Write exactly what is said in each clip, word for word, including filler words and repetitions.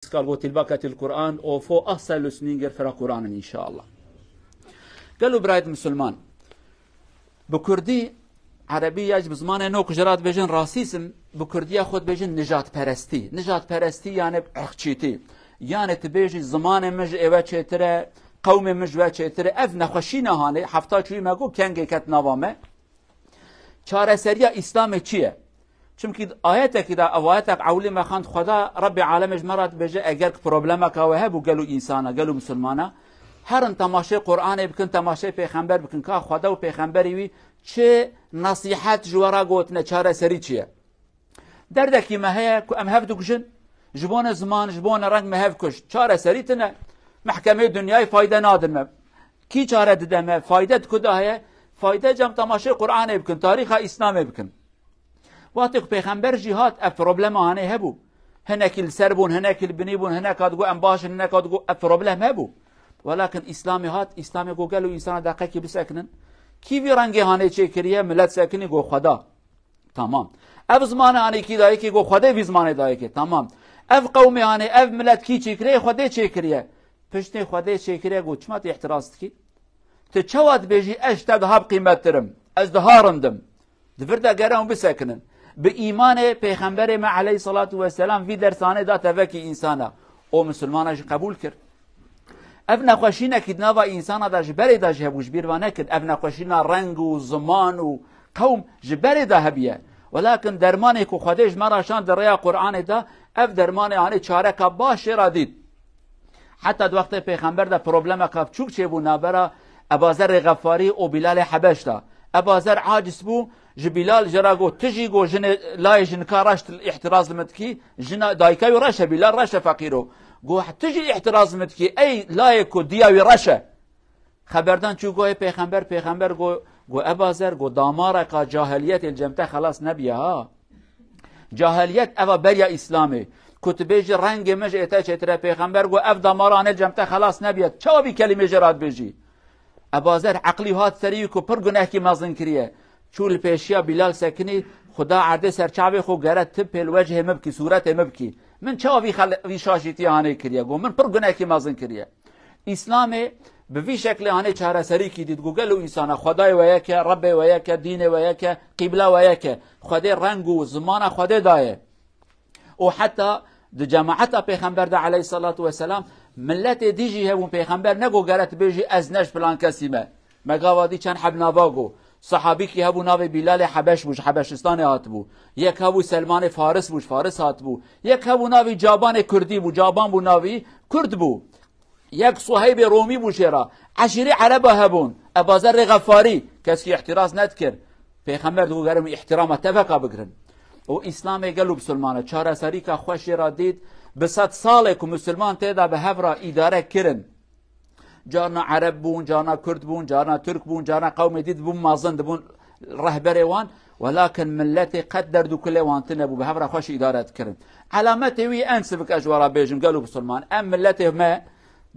Skal go tilbaka til Kur'an, o fo ahsel usnîngir fira Kur'anin inşallah. Gelo birayet Müslüman. Bi Kurdî, Erebî ya ji bi zimanê no ku ji re dibêjin rasîzm, bi Kurdiya xwe dibêjin nijadperestî. Nijadperestî yani irqçîtî. Yani tu bêjî zimanê min ji êwe çêtir e, qewmê min ji we çêtir e. Ev nexweşî ne hanê, hefta çûyî me got kengê ket nava me. Çareseriya Îslamê çi ye? Çimkî ayetekî de, ev ayetek ewlî me xwend, Xweda Rebbê alemê ji me re dibêje, eger ki problemeka we hebû gelo însana, gelo misilmana, herin temaşê Qur'anê bikin, temaşê pêxember bikin, ka Xweda û pêxemberî wî çi nesîhet ji we re gotine, çareserî çi ye? Derdekî me heye ku em hev dikujin, ji bo ne ziman, ji bo ne reng me hev kuşt. Çareserî tine. Mehkemê dinyayê fayde nadin me. Kî çare dide me? Fayde di ku de heye? Fayde cem temaşê Qur'anê bikin, tarîxa Îslamê bikin. Wextê ku pêxember jî hat, ev problema hanê hebû. Hinekî li ser bûn, hinekî li binî bûn, hineka digot em baş in, hineka digot ev problem hebû. Welakin Îslamê hat, Îslamê got gelo însana deqekî bisekinin. Kî vî rengê hanê çêkiriye? Milet sekinî got Xweda. Tamam. Ev zimanê hanê kî dayê kê? Got Xwedê vî zimanê dayê kê. Tamam. Ev qewmê hanê, ev milet kî çêkiriye? Xwedê çêkiriye. Piştê Xwedê çêkiriye got çima tu îhtiras dikî? Tu çawa dibêjî ez ji te daha bi qîmettir im? Ez daha rind im. Di vir de gere hûn bisekinin. Bi îmanê Pêxemberê me aleyhissalatu vesselam vî dersanê da tevekî însana. O misilmana jî qebûl kir. Ev nexweşînekî di nava însana de ji berê de jî hebû, ji bîr ve nekin. Ev nexweşîna reng û ziman û qewm ji berê de hebiye. Welakin dermanê ku Xwedê ji me re şand di rêya Qur'anê de, ev dermanê hanê çareka baş jê re dît. Heta di wextê Pêxember de problemeka biçûk çêbû navbera Ebazerê Xefarî û Bîlalê Hebeş de. Ebazer aciz bû, ji Bîlal jê re got, tu jî got jinê layê jinika reş îhtiraz li min dikî, jina dayika wî reş e, Bîlal reş e feqîro. Got, tu jî îhtiraz li min dikî, ey layê ku diya wî reş e. Xeberdan çû goyê Pêxember, Pêxember go, go Ebazer, go damareka cahiliyetê li cem te xelas nebiye ha. Cahiliyet eva beriya Îslamê. Ku tu bêjî rengê min ji ê te çêtir e, Pêxember go ev damara hanê li cem te xelas nebiye. Çawa vî kelîmê jê re dibêjî? Ebazer eqlî hat serî wî ku pir gunehkî mezin kiriye. Çû li pêşiya Bîlal sekinî, Xuda erdê ser çavê xwe gere tu pêl wecihê min bikî, sûretê min bikî. Min çawa vî xel-, vî şaşîtiya hanê kiriye? Go min pir gunehkî mezin kiriye. Îslamê bi vî şeklê hanê çareserîkî dît. Got gelo însana Xwedayê we yek e, Rebbê we yek e, dînê we yek e, qîbla we yek e. Xwedê reng û zimana Xwedê daye. Û heta di cemaeta Pêxember de aleyhissalatu vesselam milletê dî jî hebûn. Pêxember negot gere tu bêjî ez ne ji filan kesî me. Me gava dî çend heb nava got. Sahabîkî hebû navê Bîlalê Hebeş bû, ji Hebeşistanê hatibû. Yek hebû Selmanê Faris bû, ji Faris hatibû. Yek hebû navê Cabanê Kurdî bû, Caban bû navî, Kurd bû. Yek Suheybê Romî bû jê re. Eşîrî Ereba hebûn. Ebazerê Xefarî. Keskî îhtiraz nedikir. Pêxember digot, gerim îhtirama teveka bigirin. Û Îslamê gel û bisilmane çareserîka xwe jê re dît. Bi sed salê ku misilman tê de bi hev re îdare kirin. Carna Ereb bûn, carna Kurd bûn, carna Tirk bûn, carna qewmê dî dibûn mezin, dibûn rehberê wan. Welakin miletê qet derd û kulê wan tune bû, bi hev re xweş îdare dikirin. Elametê wî en sivik ez ji we re bêjim, gel û bisilman. Em miletê me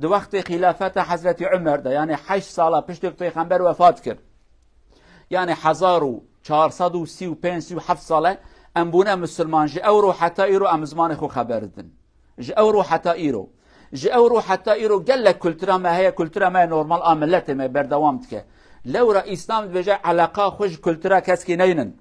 di wextê xîlafeta Hezretî Umer de, yanî heşt sala piştê ku Pêxember wefat kir, yanî hezar û çar sed û sî û pênc, sî û heft sale em bûne misilman. Ji ewro heta îro em zimanê xwe xeber didin. Ji ewro heta îro. Ji ewro heta îro gelek kultura me heye, kultura me normal a miletê me berdewam dike. Lewra Îslam dibêje eleqa xwe ji kultura keskî neynin.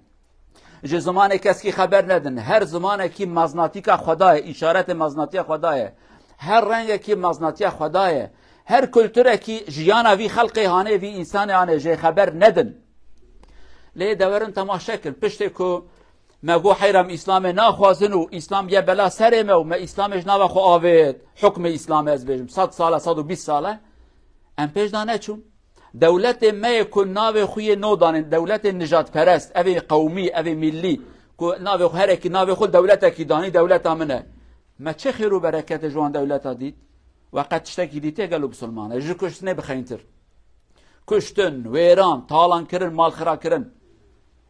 Ji zimanê keskî xeber nedin. Her zimanekî meznatîka xwe daye, îşaretê meznatiya xwe daye. Her rengekî meznatiya xwe daye. Her kulturekî jiyana vî xelqê hanê, vî însanê hanê jê xeber nedin. Lê dewerin temaşe kin. Piştê ku me got heyra em Îslamê naxwazin û Îslam ye bela serê me û me Îslamê ji nava xwe avêt, hukmê Îslamê ez bêjim, sed sale, sed û bîst sale, em pêş de neçûn. Dewletê me yê ku navê xwe yê no danên, dewletê nijadperest, ev ê qewmî, ev ê millî, ku navê xwe herekî, navê xwe dewletekî danî, dewleta min e. Me çi xêr û bereketê ji wan dewleta dît? We qet tiştekî dîtê gelo bisilman e? Ji kuştinê bi xeyntir. Kuştin, wêran, talankirin, malxirakirin.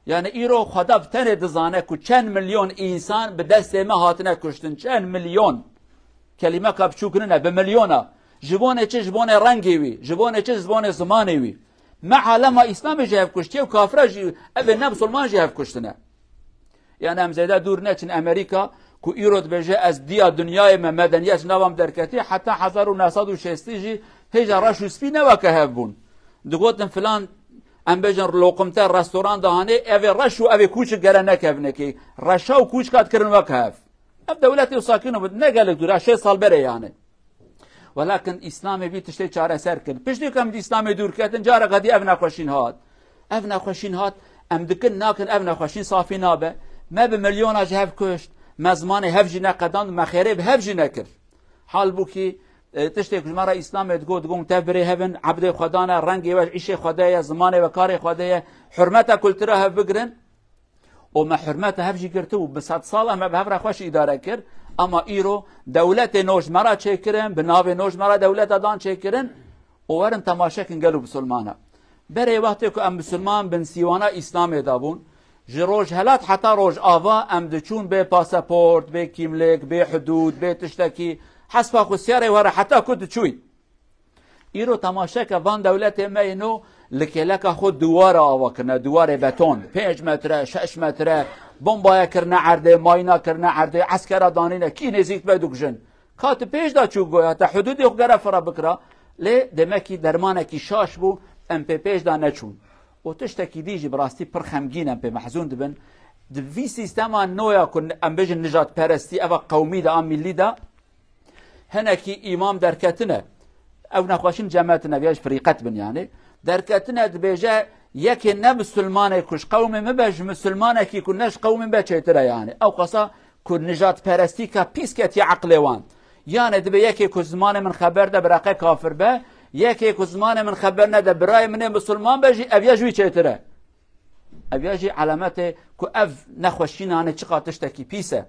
Yani îro Xweda bi tenê dizane ku çend milyon însan bi destê me hatine kuştin. Çend milyon. Kelîmeka biçûk nine, bi milyona. Ji bonê çi? Ji bonê rengê wî. Ji bonê çi? Ji bonê zimanê wî. Me alema Îslamê jî hev kuştiye û kafira jî, evê ne misilman jî hev kuştine. Yani em zêde dûr neçin, Amerîka Ku îro dibêje, ez diya dinyayê me, medeniyet ji nav me derketî, heta hezar û neh sed û şêstî jî hêja reş û spî ne weke hev bûn. Digotin filan, em bêjin loqimte, restoran dihanê, ev ê reş û ev ê kûçik gere nekevine kê. Reşa û kûçika dikirin weke hev. Ev dewletê wisa kîno bû, ne gelek dûr e, şêst sal berê yani. Welakin Îslamê vî tiştê çareser kir. Piştî ku em di Îslamê dûr ketin, careke dî ev nexweşîn hat. Ev nexweşîn hat, em dikin nakin, ev nexweşîn safî nabe. Me bi milyona ji hev kuşt, me zimanê hev jî neqedand, me xêrê bi hev jî nekir. Halbûkî, e, tiştê ku ji me re Îslamê digot, digot, tev birê hev in, ebdê Xweda ne, rengê we ji îşê Xwedê ye, zimanê we karê Xwedê ye, hurmeta kultura hev bigirin. Û me hurmeta hev jî girtibû, bi sed sal em bi hev re xweş îdare kir, ama îro dewletê nû ji me re çêkirin, bi navê nû ji me re dewleta dan çêkirin û werin temaşe kin gelo bisilmana. Berê wextê ku em bisilman bin sîwana Îslamê de bûn, ji Rojhelat heta Rojava em diçûn bê pasaport, bê kîmlik, bê hidûd, bê tiştekî, hespa xwe siyarê were heta ku diçûyî. Îro temaşeke van dewletê me yê nû li kêleka xwe dûwara ava kirine, dûwarê beton, pênc metre, şeş metre, bombaya kirine erdê, mayîna kirine erdê, eskera danîne, kî nêzîk be dikujin. Ka tu pêş de çû goya, te hudûdê xwe gere fira bikira, lê demekî dermanekî şaş bû, em pê pêş de neçûn. Û tiştekî dî jî bi rastî pir xemgîn em pê mehzûn dibin. Di vî sîstema noya ku em bêjin nijadperestî, eva qewmî de, a millî de, Hinekî îmam derketine. Ew nexweşin cemetine, viya ji firîqet bin yani. Derketine dibêje, yekê ne misilmanê ku ji qewmê min be, ji misilmanekî ku ne ji qewmê min be çêtir e yani. Ew qasa ku nijadperestîka pîs ketiye eqlê wan. Yani dibe yekê ku zimanê min xeber de biraqe kafir be, yekê ku zimanê min xeber nede birayê min ê misilman be jî ev ya ji wî çêtir e. Ev ya jî alametê ku ev nexweşînane çiqa tiştekî pîs e.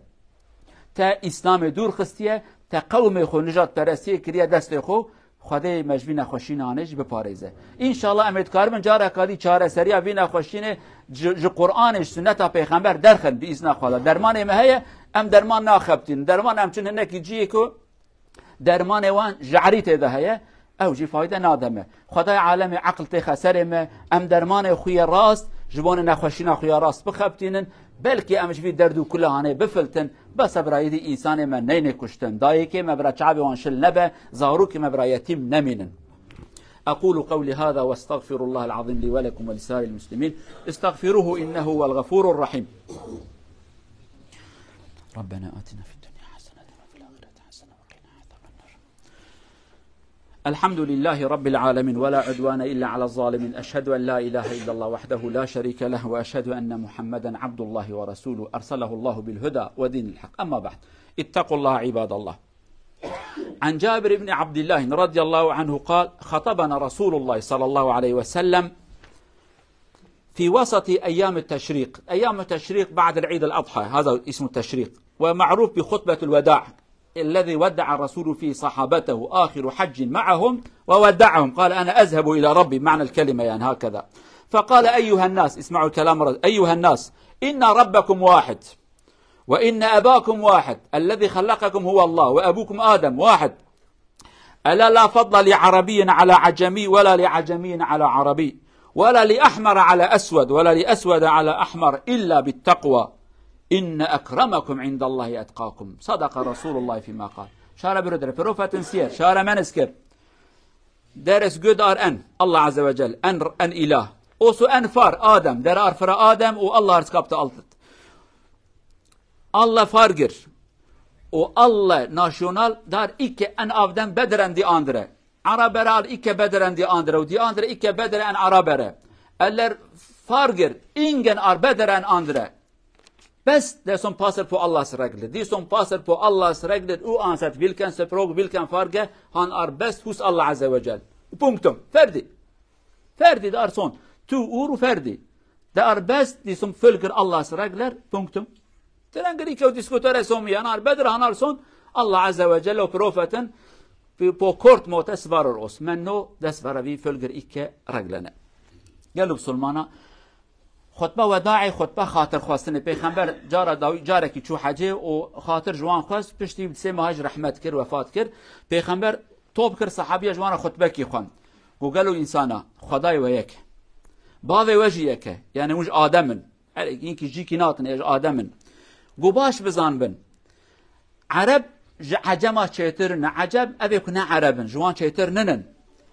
Te Îslamê dûr xistiye, te qewmê xwe nijadperestiyê kiriye destê xwe, Xwedê me ji vî nexweşînanê jî biparêze. Înşallah em ê dikaribin careka dî çareseriya vî nexweşînê ji, ji Qur'anê, ji sunneta Pêxember derxin bi îzna Xweda. Dermanê me heye, em derman naxebitînin. Derman em çin hinekî cihê ku dermanê wan jarî tê de heye, ew jî fayde nade me. Xwedayê alemê eql têxe serê me, em dermanê xwe yê rast, ji bo nexweşîna xwe ya rast bixebitînin, belkî em ji vî derd û kulahanê bifiltin, bes e bira êdî însanê me neynê kuştin. Dayikê me bira çavê wan şil nebe, zarokê me bira yetîm nemînin. أقول قولي هذا وأستغفر الله العظيم لي ولكم ولسائر المسلمين. استغفروه إنه هو الغفور الرحيم. ربنا آتنا في الدنيا حسنة وفي الآخرة حسنة وقنا عذاب النار. الحمد لله رب العالمين ولا عدوان إلا على الظالمين. أشهد أن لا إله إلا الله وحده لا شريك له وأشهد أن محمدا عبد الله ورسوله أرسله الله بالهدى ودين الحق. أما بعد، اتقوا الله عباد الله. عن جابر بن عبد الله رضي الله عنه قال: خطبنا رسول الله صلى الله عليه وسلم في وسط أيام التشريق. أيام التشريق بعد العيد الأضحى، هذا اسم التشريق، ومعروف بخطبة الوداع الذي ودع الرسول فيه صحابته، آخر حج معهم وودعهم، قال: أنا أذهب إلى ربي، معنى الكلمة يعني هكذا. فقال: أيها الناس، اسمعوا الكلام، أيها الناس، إن ربكم واحد، وإن أباكم واحد، الذي خلقكم هو الله، وأبوكم آدم واحد، ألا لا فضل لعربي على عجمي، ولا لعجمي على عربي، ولا لأحمر على أسود، ولا لأسود على أحمر، إلا بالتقوى، إن أكرمكم عند الله أتقاكم. صدق رسول الله فيما قال. Şara biro dere, profetin siyer, şara meniskir. Deres gödar en, Allah Azze ve Celle, en, en ilah. Osu en far, Adem, der arfara Adem, o Allah arskapta altıt. Allah fargir. O Allah nasyonal dar ikke en avden bederen di andre. Arabere al ikke bederen di andre. O di andre ikke bederen en Arabere. Eller fargir, ingen ar bederen andre. Bes, det som passer på Allahs regler. De som passer på Allahs regler, uansett hvilken språk, hvilken farge, han er best hos Allah Azze ve Celle. Punktum. Ferdig. Ferdig, det er sånn. To ord og ferdig. Det er best de som følger Allahs regler. Punktum. Trenger ikke å diskutere så mye. Han er bedre, han er sånn. Allah Azze ve Celle og profeten på kort måte svarer oss. Men nå, dessverre, vi følger ikke reglene. Gjelder musulmaner. Xutbe wedaê, xutbe xatirxwestinê. Pêxember cara dawî, carekî çû hecê û xatir ji wan xwest, piştî sê meha ji rehmet kir, wefat kir. Pêxember top kir, sahabiya ji wan re xutbekî xwend. Got, gelo însana, Xwedayê we yek e. Bavê we jî yek e. Yani hûn ji Adem in. Her yekî jîkî natin, ê ji Adem in. Got, baş bizan bin. Ereb ji Ecema çêtir in. Ecem, evê ku ne Ereb in, ji wan çêtir ninin.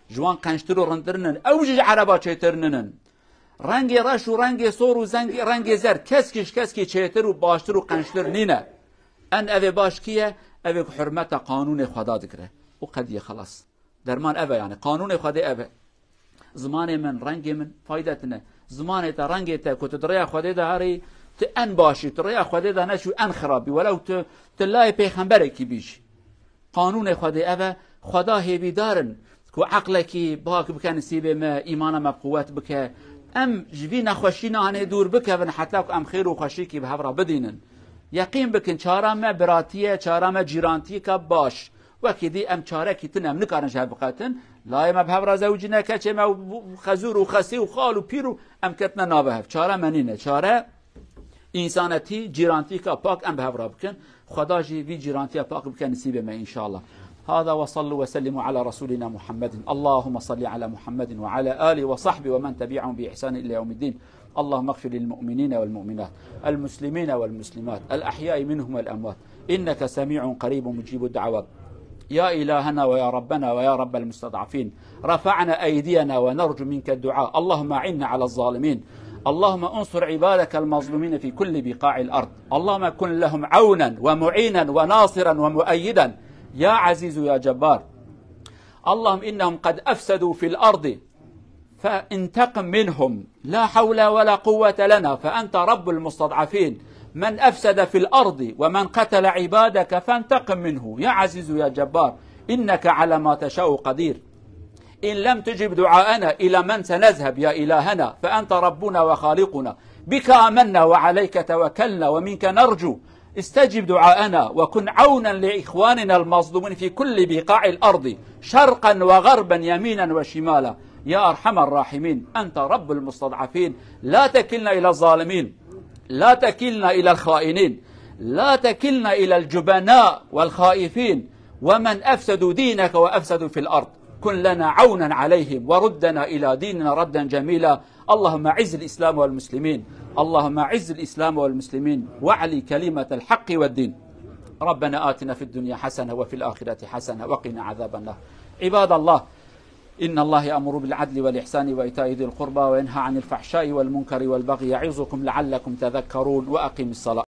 Ji wan qençtir û rindir nin. Ew jî ji Ereba çêtir ninin. Rengê reş û rengê sor û zengê, rengê zer, keskî ji keskî çêtir û baştir û qençtir nîne. En evê baş kî ye? Evê ku hurmeta qanûnê Xweda digire. Û qediye xelas. Derman ev e yani. Qanûnê Xwedê ev e. Zimanê min, rengê min fayde tine. Zimanê te, rengê te ku tu di rêya Xwedê de herî, tu en başî, tu rêya Xwedê de neçû en xirabî. Welew tu, tu layê pêxemberekî bî jî. Qanûnê Xwedê ev e, Xweda hêvîdar in ku eqlekî bak bike nisîbê me, îmana me bi quwet bike. Em ji vî nexweşî nanê dûr bikevin heta ku em xêr û xweşîkî bi hev re bidînin. Yeqîn bikin, çara me biratî ye, çara me cîrantîka baş. Wekî dî em çarekî tune, em nikarin ji hev biqetin. Layê me bi hev re zewicîne, keçê me û xezûr û xesî û xal û pîr û em ketine nava hev. Çare me nîne. Çare însanetî, cîrantîka pak em bi hev re bikin. Xweda jî vî cîrantiya pak bike nisîbê me înşallah. هذا وصلوا وسلموا على رسولنا محمد. اللهم صل على محمد وعلى آله وصحبه ومن تبعهم بإحسان إلى يوم الدين. اللهم اغفر للمؤمنين والمؤمنات، المسلمين والمسلمات، الأحياء منهم والأموات، إنك سميع قريب مجيب الدعوات. يا إلهنا ويا ربنا ويا رب المستضعفين، رفعنا أيدينا ونرجو منك الدعاء. اللهم أعنا على الظالمين. اللهم انصر عبادك المظلومين في كل بقاع الأرض. اللهم كن لهم عونا ومعينا وناصرا ومؤيدا. يا عزيز يا جبار. اللهم إنهم قد أفسدوا في الأرض فانتقم منهم. لا حول ولا قوة لنا، فأنت رب المستضعفين. من أفسد في الأرض ومن قتل عبادك فانتقم منه، يا عزيز يا جبار، إنك على ما تشاء قدير. إن لم تجب دعاءنا، إلى من سنذهب يا إلهنا؟ فأنت ربنا وخالقنا، بك آمنا وعليك توكلنا ومنك نرجو. استجب دعاءنا وكن عونا لإخواننا المظلومين في كل بقاع الأرض، شرقا وغربا، يمينا وشمالا، يا أرحم الراحمين. أنت رب المستضعفين، لا تكلنا إلى الظالمين، لا تكلنا إلى الخائنين، لا تكلنا إلى الجبناء والخائفين ومن أفسدوا دينك وأفسدوا في الأرض. كن لنا عونا عليهم وردنا إلى ديننا ردا جميلا. اللهم أعز الإسلام والمسلمين، اللهم أعز الإسلام والمسلمين، وأعل كلمة الحق والدين. ربنا آتنا في الدنيا حسنة وفي الآخرة حسنة وقنا عذاب النار. عباد الله، إن الله يأمر بالعدل والإحسان وإيتاء ذي القربى وينهى عن الفحشاء والمنكر والبغي يعظكم لعلكم تذكرون. وأقم الصلاة.